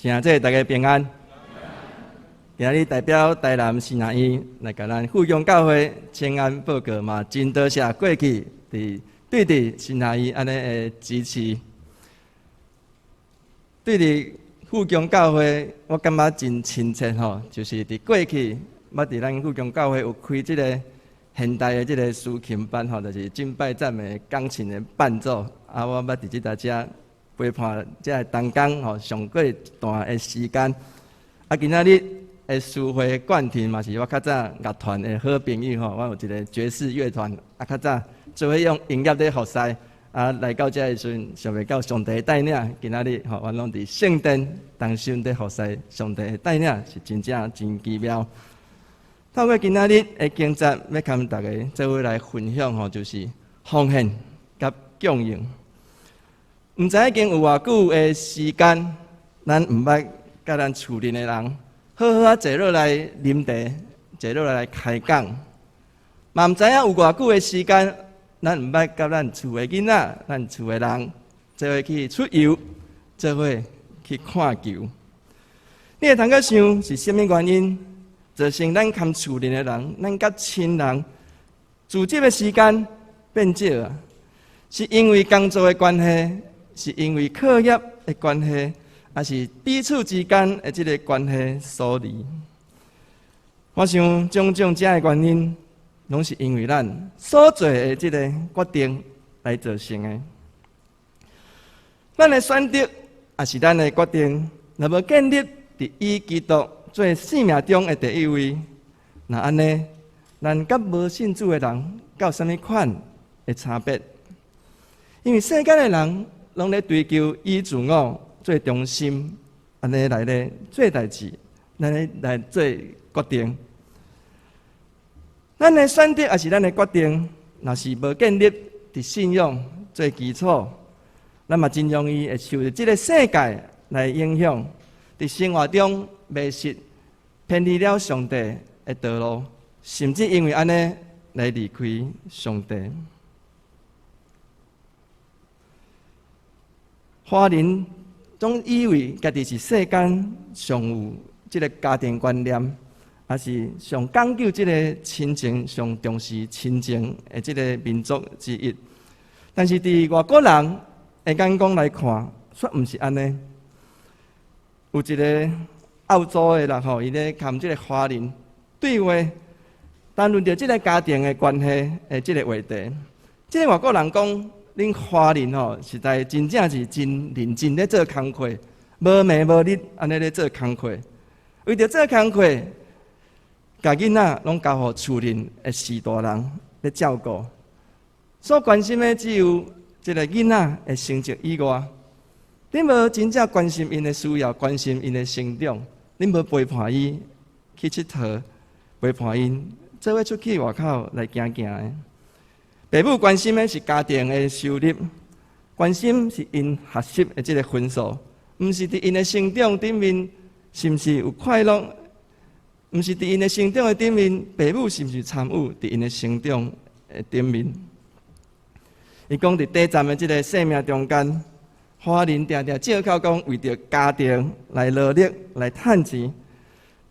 請這大家平安。今日代表台南新亞院來共咱富強教會請安報告嘛，真多謝過去佇對佇新亞院按呢的支持。對佇富強教會，我感覺真親切吼，就是佇過去，捌佇咱富強教會有開這个現代的這个司琴班吼，就是敬拜讚美鋼琴的伴奏。啊，我捌佇這搭遮陪伴這个同工吼，上過一段的時間。啊，今仔日的司會冠廷嘛是我較早樂團的好朋友吼，我有一个爵士樂團，啊，較早做伙用音樂咧服侍，啊，來到遮的時陣，想袂到上帝的帶領，今仔日吼，阮攏佇聖殿同心咧服侍上帝的帶領，是真正真奇妙。透過今仔日的經節，欲共大家做伙來分享吼，就是奉獻佮供應。毋知已經有偌久的時間，咱毋捌佮咱厝裡的人好好仔坐落來啉茶，坐落來開講。嘛毋知影有偌久的時間，咱毋捌佮咱厝的囡仔、咱厝的人做伙去出遊，做伙去看球。你會通閣想是啥物原因，造成咱共厝裡的人、咱佮親人聚集的時間變少啊？是因為工作的關係，是因為課業的關係，抑是彼此之間的這个關係疏離？我想種種這个原因，攏是因為咱所做的這个決定來造成的。咱的選擇，抑是咱的決定，若無建立佇以基督做生命中的第一位，若按呢，咱佮無信主的人，敢有啥物款的差別？因為世間的人攏咧追求以自我做中心，按呢來咧做代誌，按呢來做決定。咱的選擇抑是咱的決定，若是無建立佇信仰做基礎，咱嘛真容易會受著這个世界來影響，佇生活中迷失、偏離了上帝的道路，甚至因為按呢來離開上帝。華人總以為家己是世間上有這个家庭觀念，抑是上講究這个親情、上重視親情的這个民族之一。但是佇外國人的眼光來看，卻毋是按呢。有一个澳洲的人吼，伊咧共這个華人對話，談論著這个家庭的關係的這个話題。這个外國人講，恁華人吼，實在真正是真認真咧做工課，無暝無日按呢咧做工課，為著做工課，共囡仔攏交予厝裡的序大人咧照顧，所關心的只有這个囡仔的成績以外，恁無真正關心𪜶的需要，關心𪜶的成長，恁無陪伴伊去𨑨迌，陪伴𪜶做伙出去外口來行行的。爸母關心的是家庭的收入，關心是𪜶學習的這个分數，毋是佇𪜶的成長頂面是毋是有快樂，毋是佇𪜶的成長的頂面，爸母是毋是參與佇𪜶的成長的頂面？伊講佇短暫的這个生命中間，華人定定借口講為著家庭來努力來趁錢，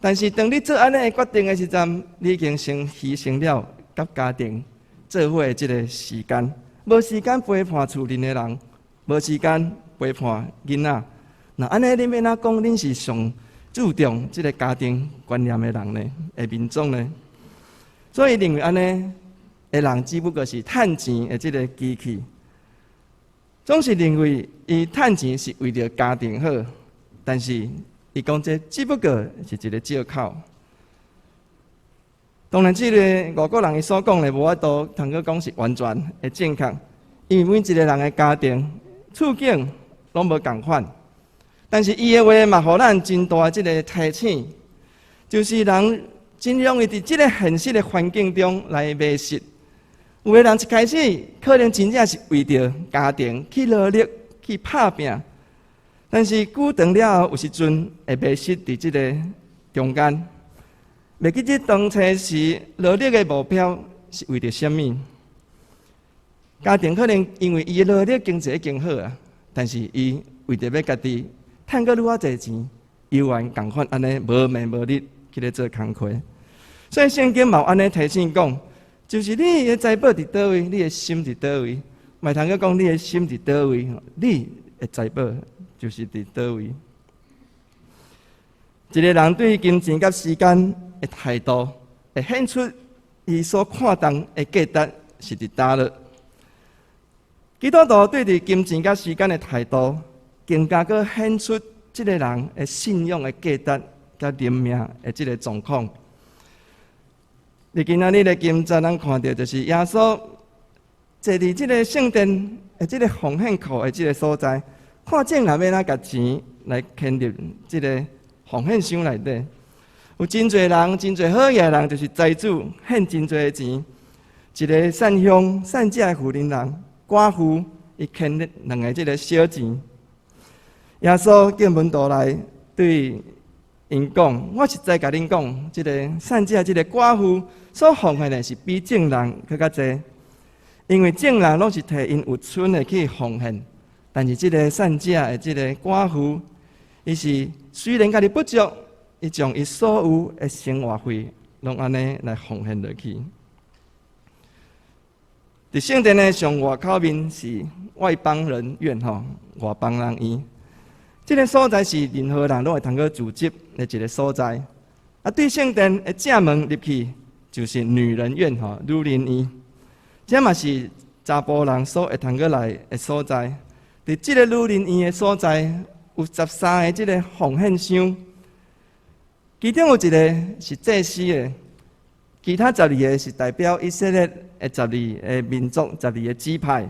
但是當你做按呢的決定的時陣，你已經先犧牲了佮家庭做伙的這个時間，無時間陪伴厝裡的人，無時間陪伴囡仔。若按呢，恁欲按怎講？恁是上注重這个家庭觀念的人呢？的民族呢？所以認為按呢的人只不過是趁錢的這个機器，總是認為伊趁錢是為著家庭好，但是伊講這只不過是一个借口。當然，這个外國人伊所講的無法度通閣講是完全的正確，因為每一个人的家庭處境攏無仝款。但是伊的話嘛，予咱真大的這个提醒，就是人真容易佇這个現實的環境中來迷失。有的人一開始可能真正是為著家庭去努力去拍拚，但是久長了後，有時陣會迷失佇這个中間。袂記得當初時努力的目標是為著啥物？家庭可能因為伊的努力經濟已經好啊，但是伊為著欲家己趁閣愈較濟錢，猶原仝款按呢無暝無日去咧做工課。所以聖經嘛有按呢提醒講，就是你的財寶佇佗位，你的心佇佗位，嘛會通閣講你的心佇佗位，你的財寶就是佇佗位。一个人對金錢佮時間的態度，會顯出伊所看重的價值是佇佗落。基督徒對佇金錢佮時間的態度，更加閣顯出這个人的信仰的價值佮靈命的這个狀況。佇今仔日的經節，咱看著就是耶穌坐佇這个聖殿的這个奉獻庫的這个所在，看眾人欲按怎共錢來牽入這个奉獻箱內底。有真濟人，真濟好額的人，就是財主獻真濟的錢。一个散鄉散者的婦人人寡婦，伊牽了兩个這个小錢。耶穌叫門徒來對𪜶講：我實在共恁講，這个散者這个寡婦所奉獻的是比眾人閣較濟，因為眾人攏是提𪜶有賰的去奉獻，但是這个散者的這个寡婦，伊是雖然家己不足，伊將伊所有的生活費攏按呢來奉獻落去。佇聖殿的上外口面是外邦人院吼，外邦人院。這个所在是任何人攏會通閣聚集的一个所在。啊，對聖殿的正門入去就是女人院吼，女人院。這嘛是查埔人所會通閣來的所在。佇這个女人院的所在，有13个這个奉獻箱，其中有一个是祭司的，其他十二个是代表以色列的十二个民族、十二个支派。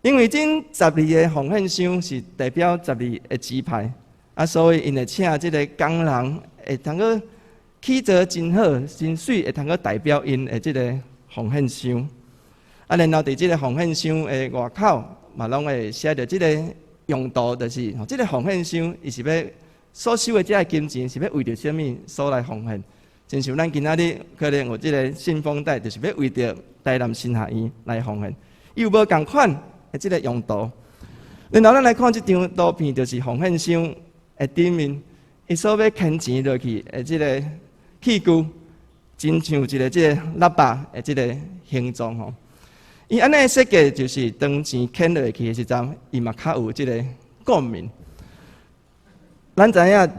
因為這十二个奉獻箱是代表十二个支派，啊，所以𪜶會請這个工人會通閣起做真好、真媠，會通閣代表𪜶的這个奉獻箱。啊，然後佇這个奉獻箱的外口嘛，攏會寫著這个用途，就是這个奉獻箱，伊是欲所收的這个金錢是欲為著啥物所來奉獻？親像咱今仔日可能有這个信封袋，就是欲為著台南神學院來奉獻，伊有無仝款的這个用途。然後咱來看這張圖片，就是奉獻箱的頂面，伊所欲牽錢落去的這个器具，真像一个這个喇叭的這个形狀吼。伊按呢設計，就是當錢牽落去的時陣，伊嘛較有這个共鳴。咱知影，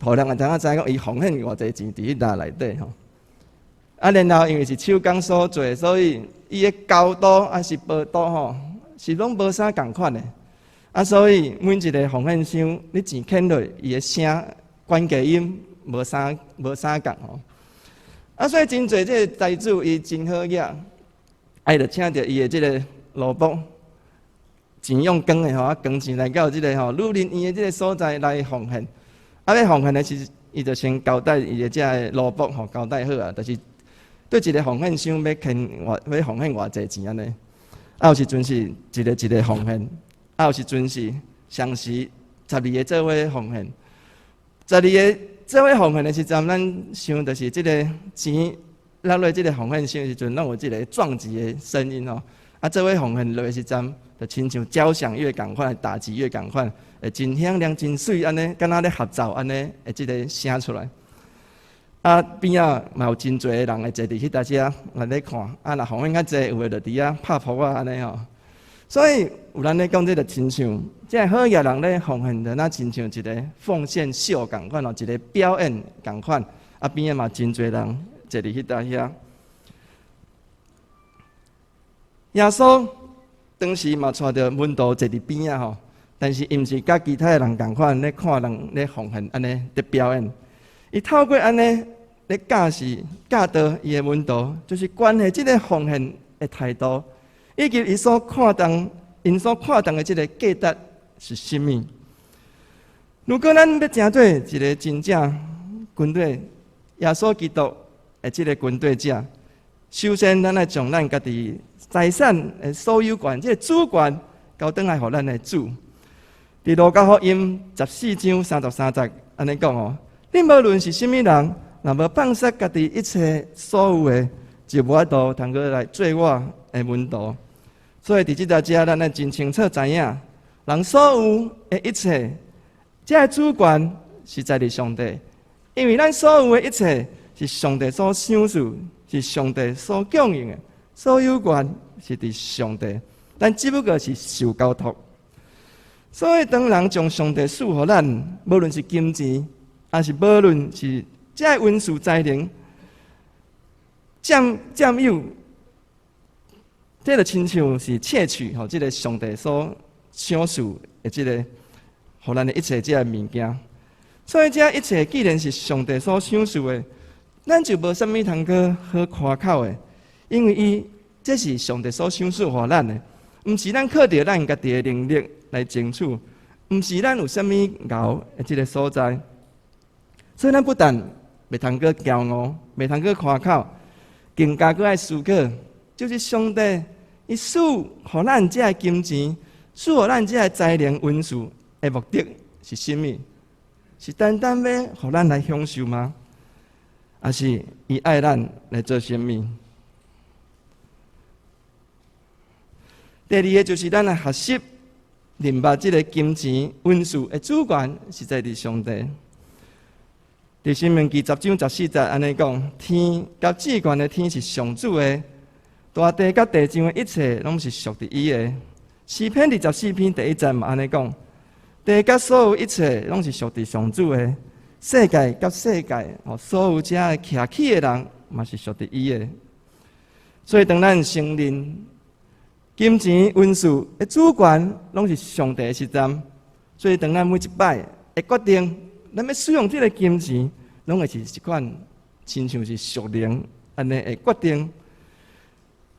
予人會知影知講，伊奉獻偌濟錢佇彼搭內底吼。啊，然後因為是手工所做，所以伊的高度抑是薄度吼，是攏無啥仝款的。啊，所以每一个奉獻箱，你錢牽落，伊的聲懸低音無啥仝吼。啊，所以真濟這个財主伊真好額，啊，伊就請著伊的這个奴僕，錢用扛的吼，啊，扛錢來到這个吼女人院的這个所在來奉獻。啊，欲奉獻的時，伊就先交代伊的這个奴僕吼，交代好啊，就是對一个奉獻箱欲牽偌，欲奉獻偌濟錢按呢。啊，有時陣是一个一个奉獻，啊，有時陣是同時十二个做伙奉獻。十二个做伙奉獻的時陣，咱想就是這个錢落落這个奉獻箱的時陣，攏有這个撞擊的聲音吼。啊，做伙奉獻落的時陣，就親像交響樂仝款，打擊樂仝款，會真響亮、真媠按呢，敢若咧合奏按呢，的這个聲出來。啊，邊仔嘛有真濟个人會坐佇彼搭遮來咧看。啊，若奉獻較濟，有的就佇遐拍噗仔按呢吼。所以有人咧講，這就親像這个好額人咧奉獻，就若親像一个奉獻秀仝款哦，一个表演仝款。啊，邊仔嘛真濟人坐佇彼搭遐。耶穌當時嘛帶著門徒坐佇邊仔吼，但是伊毋是佮其他的人仝款咧看人咧奉獻按呢佇表演。伊透過按呢咧教示教導伊的門徒，就是關係這个奉獻的態度，以及伊所看重、𪜶所看重的這个價值是啥物。如果咱欲成做一个真正跟隨耶穌基督的這个跟隨者，首先咱愛將咱家己財產的所有權，這个主權交轉來予咱的主。佇路加福音14章33節按呢講哦，恁無論是啥物人，若無放捨家己一切所有的，就無法度通閣來做我的門徒。所以佇這搭遮，咱愛真清楚知影，人所有的一切，這个主權是在佇上帝，因為咱所有的一切是上帝所賞賜，是上帝所供應的，所有權是佇上帝，咱只不過是受交託。所以當人將上帝賜予咱，無論是金錢，抑是無論是這個恩賜才能，佔有，這就親像是竊取吼，這个上帝所賞賜的這个，予咱的一切這个物件。所以這一切既然是上帝所賞賜的，咱就無啥物通閣好誇口的，因為伊這是上帝所賞賜予咱的，毋是咱靠著咱家己的能力來爭取，毋是咱有啥物𠢕的這个所在。所以咱不但袂通閣驕傲，袂通閣誇口，更加閣愛思考，就是上帝伊賜予咱這个金錢，賜予咱這个才能恩賜的目的是啥物？是單單欲予咱來享受嗎？抑是伊愛咱來做啥物？第二个就是咱來學習明白這个金錢恩賜的主權是在佇上帝。佇申命記10章14節按呢講：天佮至懸的天是上主的，大地佮地上的一切攏是屬佇伊的。詩篇24篇第1節嘛按呢講：地佮所有一切攏是屬佇上主的，世界佮世界吼，所有遮的徛起的人嘛是屬佇伊的。所以當咱承認金錢恩賜的主權攏是上帝的時陣，所以當咱每一擺會決定咱欲使用這个金錢，攏會是一款親像是屬靈按呢的決定。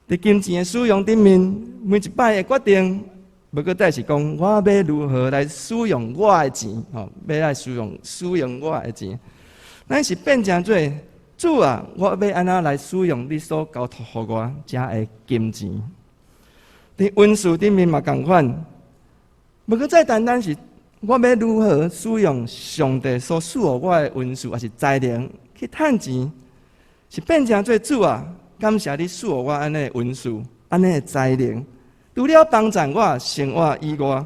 佇金錢的使用頂面，每一擺的決定，無閣再是講我欲如何來使用我的錢，吼，欲來使用我的錢。咱是變成做主啊，我欲按怎來使用你所交託予我這个金錢？佇恩賜頂面嘛仝款，無閣再單單是我欲如何使用上帝所賜予我的恩賜，抑是才能去趁錢，是變成做主啊，感謝你賜予我按呢的恩賜，按呢的才能。除了幫助我生活以外，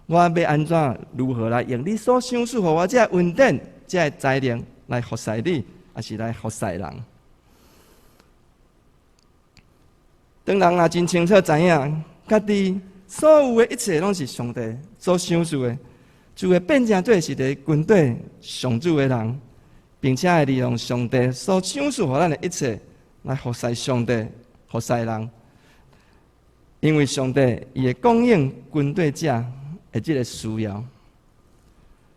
我欲按怎如何來用你所賞賜予我這个恩典、這个才能來服侍你，抑是來服侍人？當人若真清楚知影，家己所有的一切攏是上帝所賞賜的，就會變成做是一个跟綴上主的人，並且會利用上帝所賞賜予咱的一切來服侍上帝、服侍人。因為上帝伊會供應跟綴者的這个需要。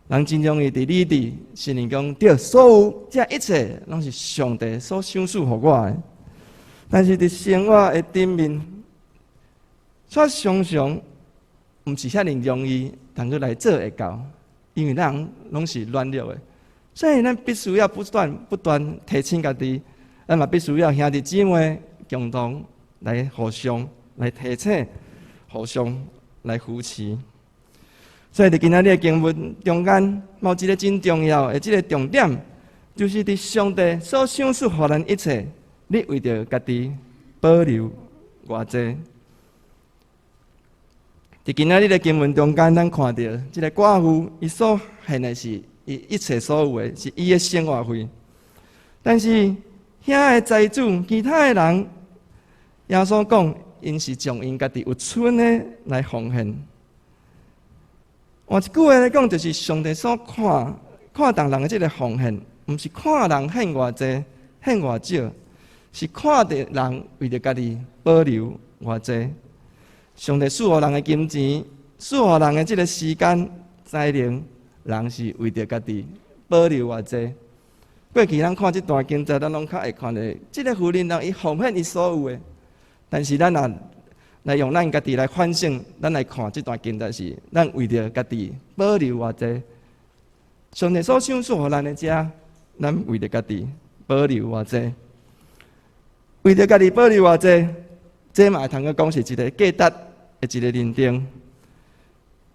人真容易佇理智承認講，對，所有這一切攏是上帝所賞賜予我的。但是佇生活的頂面，卻常常毋是遐爾容易通閣來做會到，因為人攏是軟弱的，所以咱必須要不斷不斷提醒家己，咱嘛必須要兄弟姊妹共同來互相來提醒，互相來扶持。所以佇今仔日的經文中間，有一个真重要的這个重點，就是佇上帝所賞賜予咱一切，你為著家己保留偌濟？佇今仔日的經文中間，咱看著這个寡婦，伊所獻的是伊一切所有的，是伊的生活費。但是遐个財主，其他的人，耶穌講，𪜶是將𪜶家己有賰的來奉獻。換一句話來講，就是上帝所看重人的這个奉獻，毋是看人獻偌濟、獻偌少，是看著人為著家己保留偌濟。上帝賜予人的金錢，賜予人的這个時間、才能，人是為著家己保留偌濟。過去咱看這段經節，咱攏較會看著，這个婦人人伊奉獻伊所有的，但是咱若來用咱家己來反省，咱來看這段經節是，咱為著家己保留偌濟。上帝所賞賜予咱的這，咱為著家己保留偌濟，為著家己保留偌濟，這嘛會通閣講是一个價值的一个認定，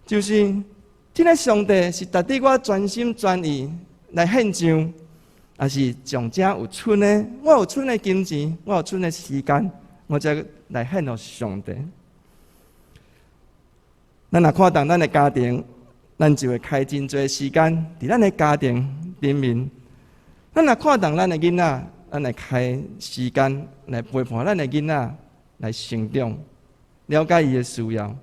就是這个上帝是值得我全心全意來獻上，抑是將這有賰的，我有賰的金錢，我有賰的時間，我才來獻予上帝。咱若看重咱的家庭，咱就會開真濟時間佇咱的家庭頂面。咱若看重咱的囡仔，咱會開時間來陪伴咱的囡仔來成長，了解伊的需要。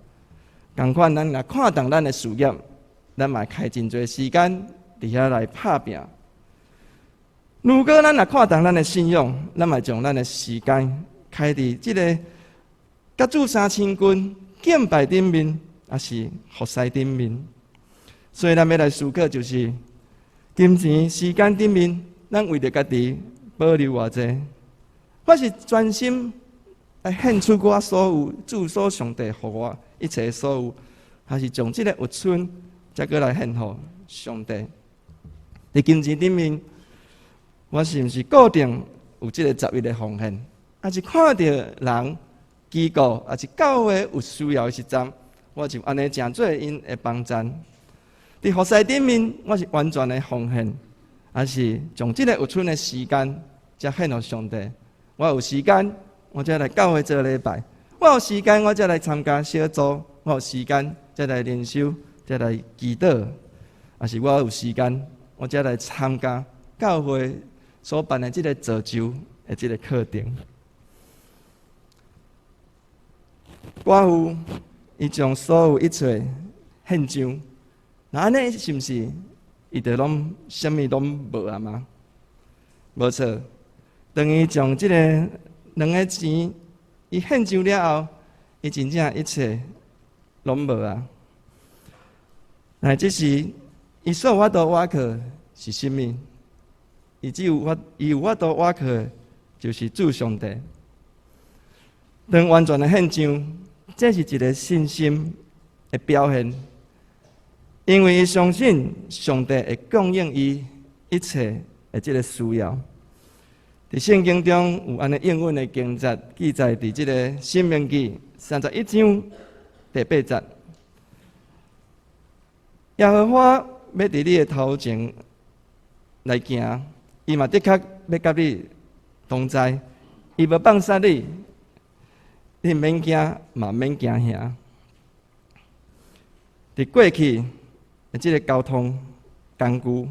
仝款，咱若看重咱的事業，咱嘛會開真濟時間佇遐來拍拚。如果咱若看重咱的信仰，咱嘛將咱的時間開佇這个佮主相親近、敬拜頂面，抑是服侍頂面。所以，咱欲來思考，就是金錢、時間頂面，咱為著家己保留偌濟？我是專心來獻出我所有，主所上帝予我一切所有，還是將這个一寸才閣來獻予上帝？佇金錢頂面，我是毋是固定有這个十一的奉獻？抑是看著人、機構，抑是教會有需要的時陣，我就按呢成做𪜶的幫贊？佇服侍頂面，我是完全的奉獻，抑是將這个一寸的時間才獻予上帝？我有時間，我才來教會做禮拜；我有時間，我才來參加小組；我有時間，才來靈修，才來祈禱；抑是我有時間，我才來參加教會所辦的這个造就的這个課程。寡婦伊將所有一切獻上，那按呢是毋是伊就攏啥物攏無啊嗎？無錯，當伊將這个兩个錢伊獻上了後，伊真正一切攏無啊。但這時，伊所有法度倚靠是啥物？伊只有法，伊有法度倚靠，就是主上帝。當完全的獻上，這是一个信心的表現，因為伊相信上帝會供應伊一切的這个需要。佇聖經中有按呢應允的經節記載，佇這个申命記31章第八節。耶和華欲佇你的頭前來行，伊嘛的確欲佮你同在，伊無放捨你，你免驚嘛免驚嚇。佇過去的這个交通工具，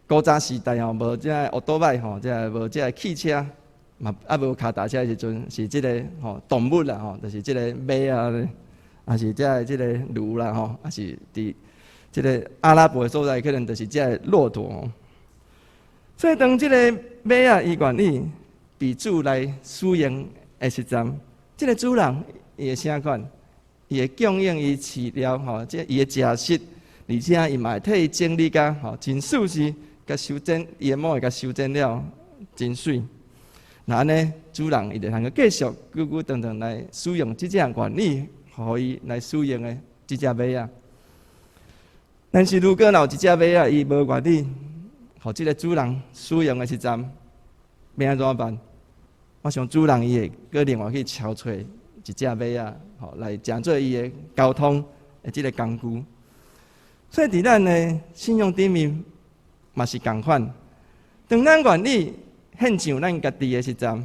古早時代吼，無這个歐多擺吼，這个無這个汽車，嘛猶無跤踏車的時陣，是這个吼動物啦吼，就是這个馬啊，抑是這个這个驢啦吼，抑是佇這个阿拉伯的所在，可能就是這个駱駝。所以當這个馬仔伊願意被主來使用的時陣，這个主人伊會啥款？伊會供應伊飼料吼，這伊的食食，而且伊嘛會替伊整理甲吼真舒適，共修剪伊的毛會共修剪了真媠。那按呢，主人伊就通閣繼續久久長長來使用這隻願意予伊來使用的這隻馬仔。但是如果若有一隻馬仔，伊無願意予這个主人使用的時陣，欲按怎辦？我想主人伊會閣另外去撨揣一隻馬仔，吼來成做伊的交通的這个工具。所以佇咱的信仰頂面嘛是仝款。當咱願意獻上咱家己的時陣，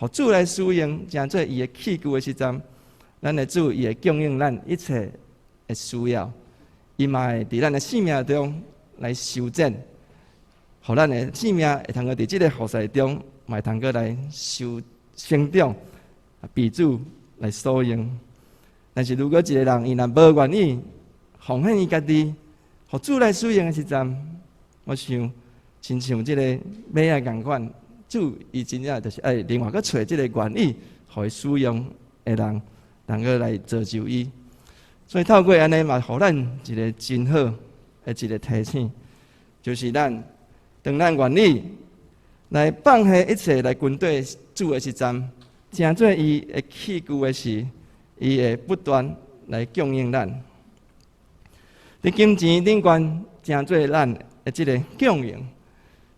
予主來使用，成做伊的器具的時陣，咱的主伊會供應咱一切的需要，伊嘛會佇咱的生命中來修剪，予咱的生命會通閣佇這个服侍中，嘛會通閣來修成長，被主來所用。但是如果一个人伊若無願意奉獻伊家己，予主來使用的時陣，我想親像這个馬仔仝款，主伊真正就是愛另外閣揣這个願意予伊使用的人，通閣來造就伊。所以透過按呢嘛，予咱一个真好的一个提醒，就是咱當咱願意來放下一切來跟綴主的時陣，成做伊的器具的時，伊會不斷來供應咱。佇金錢頂懸，成做咱的這个供應。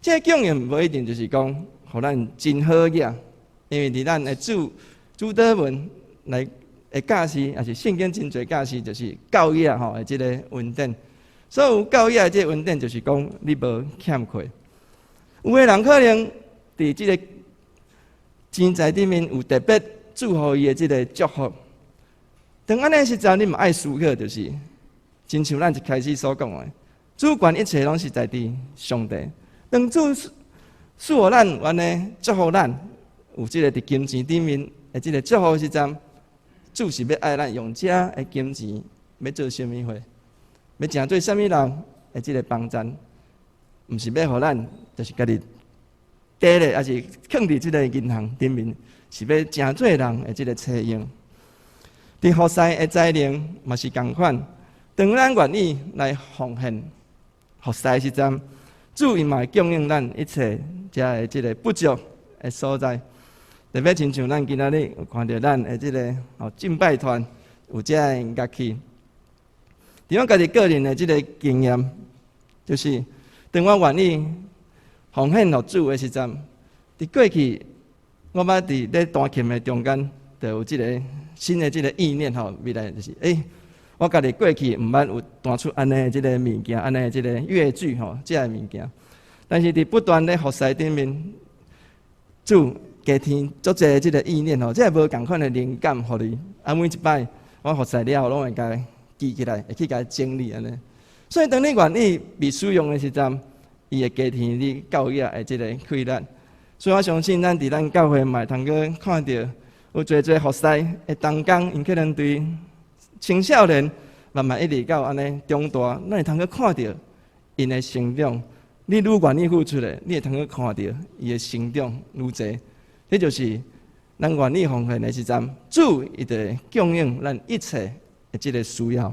這个供應無一定就是講，予咱真好額，因為佇咱的主主禱文來的教示，抑是聖經真濟教示，就是夠額吼的這个恩典。所有夠額的這个恩典，就是講你無欠缺。有的人可能佇這个錢財頂面有特別祝福伊的這个祝福。當按呢時陣，你嘛愛思考，就是親像咱一開始所講的，主權一切攏是在佇上帝。當主賜予咱有按呢祝福咱，有這個佇金錢頂面的這個祝福時陣，主是欲愛咱用這的金錢欲做啥物貨，欲成做啥物人的這個幫贊，毋是欲予咱就是家己綴咧，抑是囥佇這個銀行頂面，是欲成做人的這個冊用。佇服侍的才能嘛是仝款，當咱願意來奉獻服侍時陣，主伊嘛會供應咱一切遮的這個不足的所在。特別親像咱今仔日有看著咱的這個敬拜團有遮的樂器，佇我家己個人的這個經驗，就是當我願意奉獻予主的時陣，佇過去我捌佇咧彈琴的中間，就有這個新的這個意念吼，未來就是，我家己過去毋捌有彈出按呢的這個物件，按呢的這個樂句吼，這个物件。但是佇不斷咧服侍頂面，主加添足濟這個意念吼，這個無仝款的靈感予你。啊，每一擺我服侍了後，攏會共記起來，會去共整理按呢。所以當你願意被使用的時陣，伊會加添你教業的這個氣力。所以我相信，咱佇咱教會嘛會通閣看著有濟濟服侍的同工，𪜶可能對青少年慢慢一直到按呢長大，咱會通閣看著𪜶的成長。你愈願意付出的，你會通閣看著伊的成長愈濟。這就是咱願意奉獻的時陣，主伊就會供應咱一切的這個需要。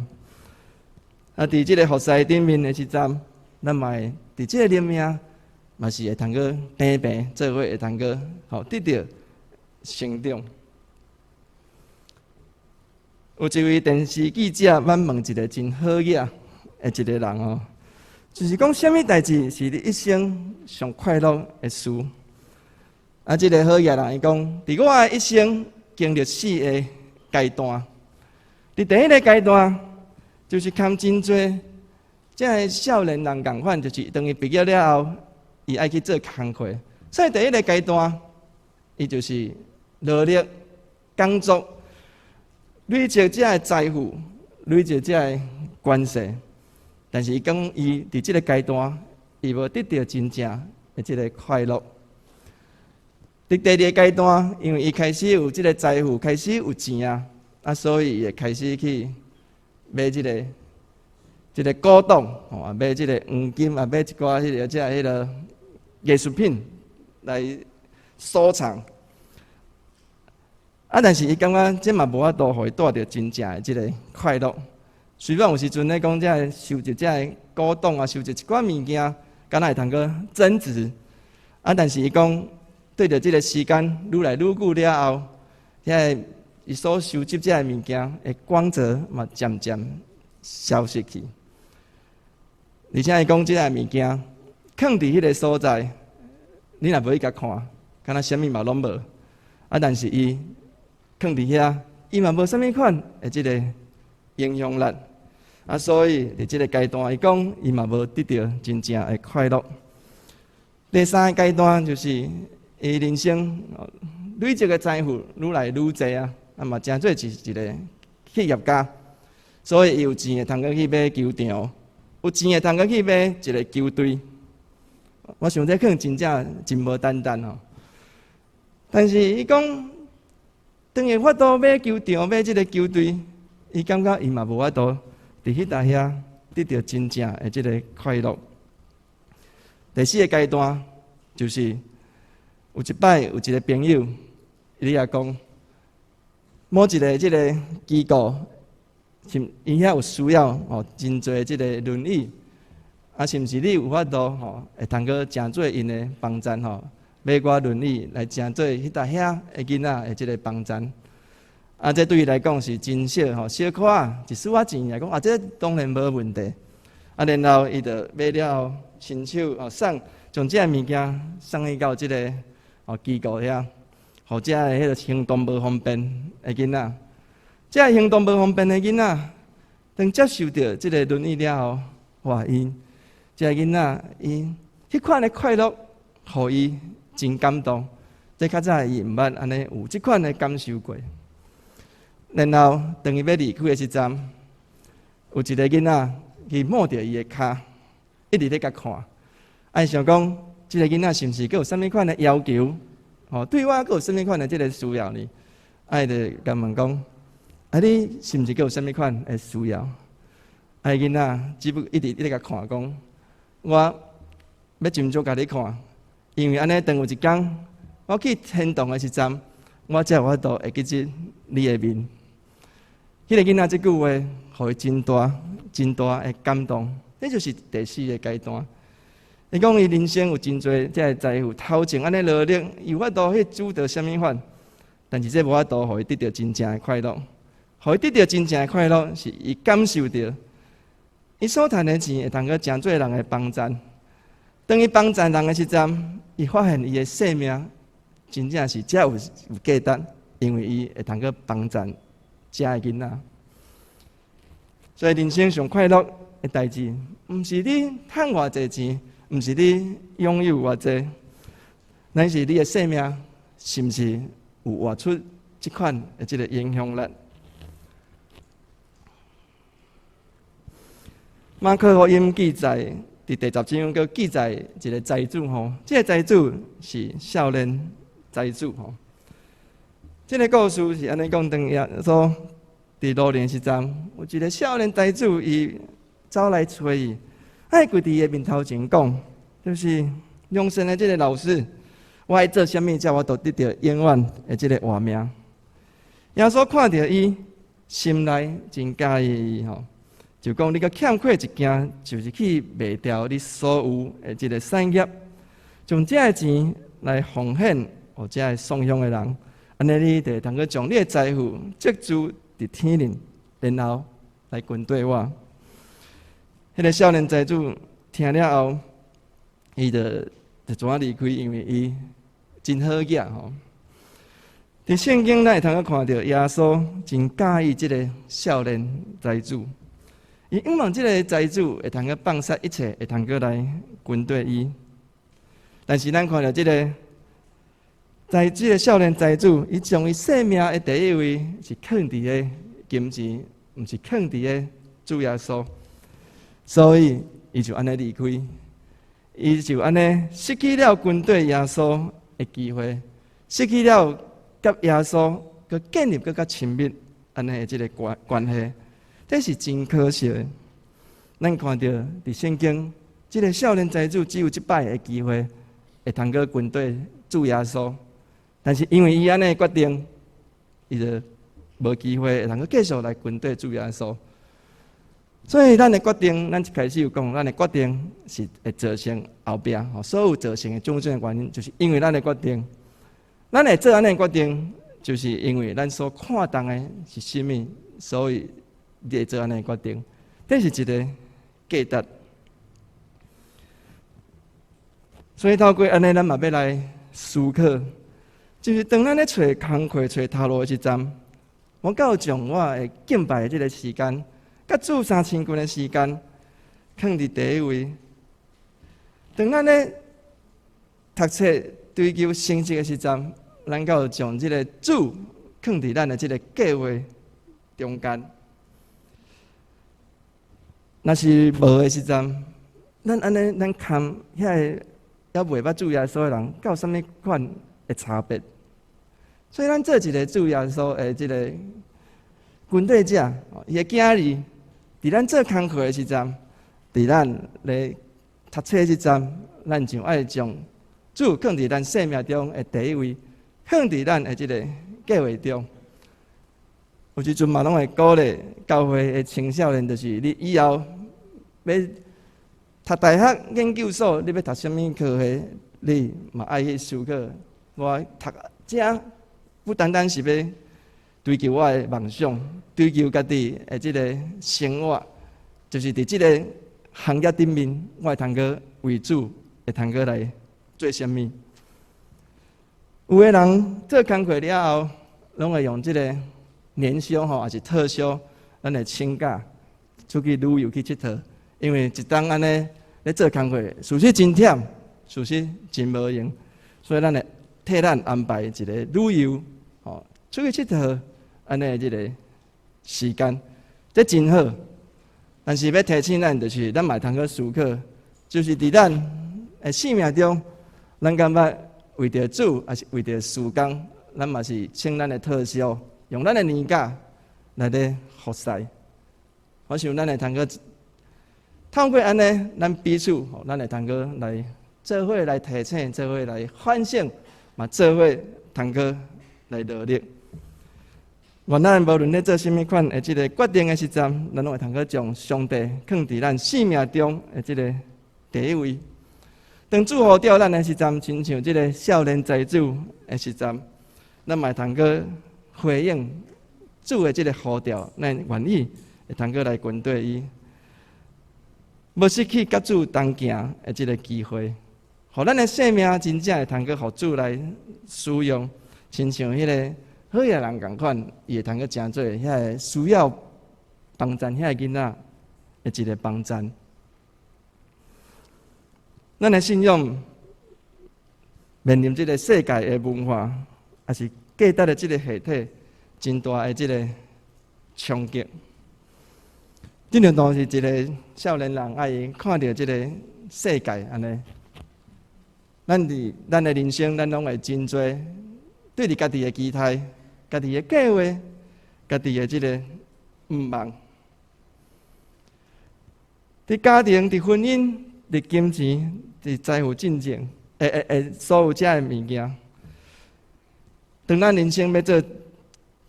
啊，佇這個服侍頂面的時陣，咱嘛會佇這個裡面，嘛是會通閣平平做伙，會通閣吼得著成長。有一位電視記者，捌問一個真好額的一個人哦，就是講啥物代誌是你一生上快樂的事？啊，這個好額人伊講，佇我的一生經歷四個階段。佇第一個階段，就是崁真濟這个少年人仝款，就是當伊畢業了後，伊愛去做工課。所以第一個階段，伊就是努力工作，累積這个財富，累積這个關係。但是伊講，伊佇這個階段，伊無得著真正的這個快樂。佇第二個階段，因為伊開始有這個財富，開始有錢啊，啊，所以伊會開始去買這個古董，吼，買這個黃金，啊，買一寡彼個這彼個藝術品來收藏。啊，但是伊感覺這嘛無法度予伊帶著真正的這個快樂。雖然有時陣咧講，這个收集這个古董啊，收集一寡物件，敢若會通閣增值。啊，但是伊講，對著這個時間愈來愈久了後，遐个伊所收集這个物件的光澤嘛，漸漸消失去。而且伊講，這个物件囥佇彼個所在，你若無去共看，敢若啥物嘛攏無。啊，但是伊囥佇遐，伊嘛無啥物款的這個影響力。啊，所以佇這個階段，伊講伊嘛無得著真正的快樂。第三個階段就是伊人生累積的財富愈來愈濟啊，啊嘛成做是一個企業家，所以伊有錢會通閣去買球場，有錢會通閣去買一個球隊。我想這可能真正真無簡單吼。但是伊講，當伊法度買球場、買這個球隊，伊感覺伊嘛無法度佇彼搭遐得著真正的這個快樂。第四個階段就是有一擺有一個朋友，伊也講，某一個這個機構，是𪜶遐有需要吼，真濟這個輪椅，啊，是毋是你有法度吼，會通閣成做𪜶的幫贊吼，買寡輪椅來成做彼搭遐的囡仔的這個幫贊？啊，這對伊來講是真少吼，小可仔一絲仔錢來講，啊，這當然無問題。啊，然後伊就買了後，親手哦送，將這个物件送去到這個哦機構遐，予遮个彼個行動無方便的囡仔。這个行動無方便的囡仔，當接受著這個輪椅了後，哇！𪜶這个囡仔，𪜶彼款的快樂，予伊真感動。這較早伊毋捌按呢有這款的感受過。然後，當伊欲離開的時陣，有一個囡仔去摸著伊的跤，一直咧共看。啊，伊想講，這個囡仔是毋是閣有啥物款的要求？吼，對我閣有啥物款的這個需要呢？啊，伊就共問講：啊，你是毋是閣有啥物款的需要？啊，囡仔只不過一直一直共看講，我欲斟酌共你看，因為按呢，當有一工我去天堂的時陣，我才有法度會記得你的面。彼個囡仔這句話，予伊真大、真大的感動。這就是第四個階段。伊講伊人生有真濟這个財富，頭前按呢努力，有法度去主導啥物款，但是這無法度予伊得著真正的快樂。予伊得著真正的快樂，是伊感受著，伊所趁的錢會當閣誠濟人的幫贊。當伊幫贊人的時陣，伊發現伊的生命真正是才有價值，因為伊會當閣幫贊遮的囡仔。所以人生上快樂的代誌，毋是你趁偌濟錢，毋是你擁有偌濟，乃是你的生命是毋是有活出這款的這个影響力。馬可福音記載，佇第10章閣記載一个財主吼，這个財主是少年財主吼。這个故事是按呢講，當耶穌佇老年時陣，有一个少年財主，伊走來揣伊，啊，伊跪佇伊的面頭前講，就是良善的這个老師，我愛做啥物，才有法度得著永遠的這个活命。耶穌看著伊，心內真佮意伊吼，就講你閣欠缺一件，就是去賣掉你所有的這个產業，將這个錢來奉獻予這个喪鄉的人，按呢你就會通閣將你的財富積聚佇天頂，然後來跟綴我。彼个少年財主聽了後，伊就怎啊離開，因為伊真好額吼。佇聖經咱會通閣看著耶穌真佮意這个少年財主，伊向望這个財主會通閣放捨一切，會通閣來跟綴伊。但是咱看著這个在這个少年財主，伊將伊生命的第一位是囥佇个金錢，毋是囥佇个主耶穌，所以伊就按呢離開，伊就按呢失去了跟綴耶穌的機會，失去了佮耶穌閣建立閣較親密按呢的這个關係，這是真可惜的。咱看著佇聖經，這个少年財主只有一擺的機會，會通閣跟綴主耶穌，但是因為伊按呢決定，伊就無機會會通閣繼續來跟綴主耶穌。所以咱的決定，咱一開始有講，咱的決定是會造成後壁吼所有造成的種種的原因，就是因為咱的決定。咱會做按呢決定，就是因為咱所看重的是啥物，所以你會做按呢決定。這是一个價值。所以透過按呢，咱嘛欲來思考，就是當咱咧揣工課、揣頭路的時陣，我敢有將我的敬拜的這个時間，佮主相親近的時間，囥佇第一位。當咱咧讀冊追求成績的時陣，咱敢有將這个主囥佇咱的這个計畫中間？若是無的時陣，咱按呢，咱堪遐个猶未捌主耶穌的人，敢有啥物款的差別？所以咱做一个主耶穌的這个跟綴者，伊的囝兒，佇咱做工課的時陣，佇咱咧讀冊的時陣，咱就愛將主囥佇咱生命中的第一位，囥佇咱的這个計畫中。有時陣嘛，攏會鼓勵教會的青少年，就是你以後欲讀大學研究所，你欲讀啥物科系，你嘛愛去思考。我讀這不單單是欲追求我的夢想，追求家己的這个生活，就是佇這个行業頂面，我會通閣為主，會通閣來做啥物。有的人做工課了後，攏會用這个年休吼，抑是特休，咱會請假出去旅遊去𨑨迌，因為一冬按呢咧做工課，事實真忝，事實真無閒，所以咱會替咱安排一个旅遊，吼，出去𨑨迌，按呢這个時間，這真好。但是欲提醒咱，就是咱嘛會通閣思考，就是佇咱的生命中，咱敢捌為著主，抑是為著事工，咱嘛是請咱的特休，用咱的年假來咧服侍。我想咱會通閣透過按呢，咱彼此，吼，咱會通閣來做伙來提醒，做伙來反省，嘛做伙通閣來努力。願咱無論咧做啥物款的這个決定的時陣，咱攏會通閣將上帝囥佇咱生命中的這个第一位。當主呼召咱的時陣，親像這个少年才子的時陣，咱嘛會通閣回應主的這个呼召，咱願意會通閣來跟綴伊，無失去佮主同行的這个機會，予咱的生命真正會通閣予主來使用，親像彼个好野人仝款，伊會通閣成做遐个需要幫贊遐個囡仔的一个幫贊。咱的信仰面臨這个世界的文化，抑是價值的這个下體，真大的這个衝擊。這就當是一个少年人愛看著這个世界按呢。咱佇咱的人生，咱攏會真濟對佇家己的期待、家己的計畫、家己的這个願望。佇家庭、佇婚姻、佇金錢、佇財富進前，所有這的物件，當咱人生欲做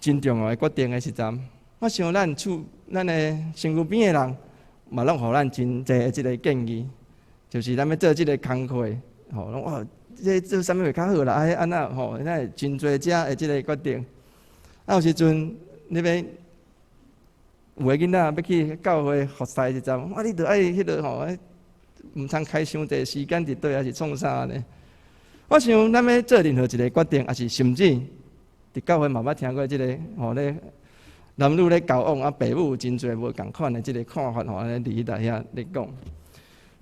真重要的決定的時陣，我想咱厝、咱的身軀邊的人，嘛攏予咱真濟的這个建議，就是咱欲做這个工課，吼，攏哇，這做啥物會較好啦？啊，按怎吼？咱會真濟這的這个決定。啊，有時陣你欲有的囡仔欲去教會服侍時陣，啊，你著愛彼个吼，毋通開傷濟時間佇佗，抑是創啥呢？我想咱欲做任何一个決定，抑是甚至佇教會嘛捌聽過這个吼咧，男女咧交往啊，爸母有真濟無仝款的這个看法吼，按呢佇彼遐咧講，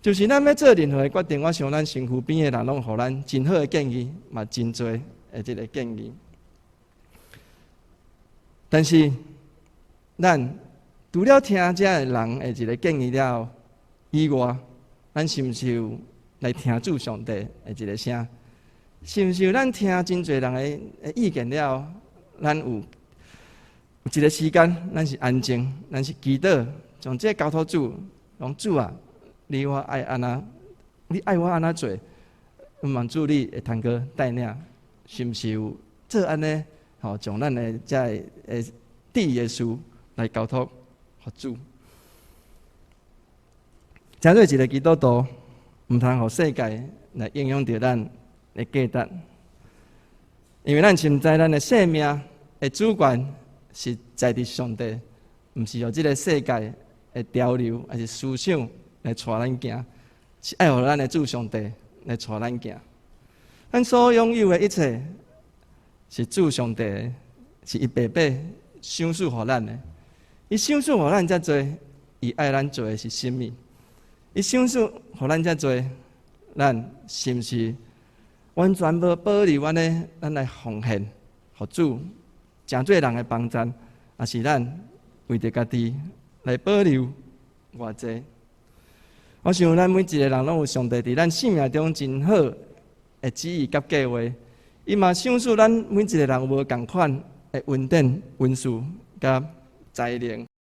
就是咱欲做任何的決定，我想咱身軀邊的人攏予咱真好的建議，嘛真濟的這个建議。但是，咱除了聽這个人的一个建議了後以外，咱是毋是有來聽主上帝的一个聲？是毋是有咱聽真濟人的意見了後，咱有一个時間，咱是安靜，咱是祈禱，將這個交託主，講主啊，你我愛按怎，你愛我按怎做，望主你會通閣帶領，是毋是有做按呢？吼，將咱的這个的意的事來交託予主。成做一个基督徒，毋通予世界來影響著咱的價值，因為咱深知咱的生命的主權是在佇上帝，毋是予這个世界的潮流抑是思想來帶咱行，是愛予咱的主上帝來帶咱行。咱所擁有的一切是主上帝的，是伊白白賞賜予咱的。伊賞賜予咱遮濟，伊愛咱做的是啥物？伊賞賜予咱遮濟，咱是毋是完全無保留按呢？咱來奉獻予主，成做人的幫贊，抑是咱為著家己來保留偌濟？我想咱每一个人攏有上帝佇咱生命中真好的旨意佮計畫，伊嘛賞賜咱每一个人有無仝款的恩典、恩賜佮才能。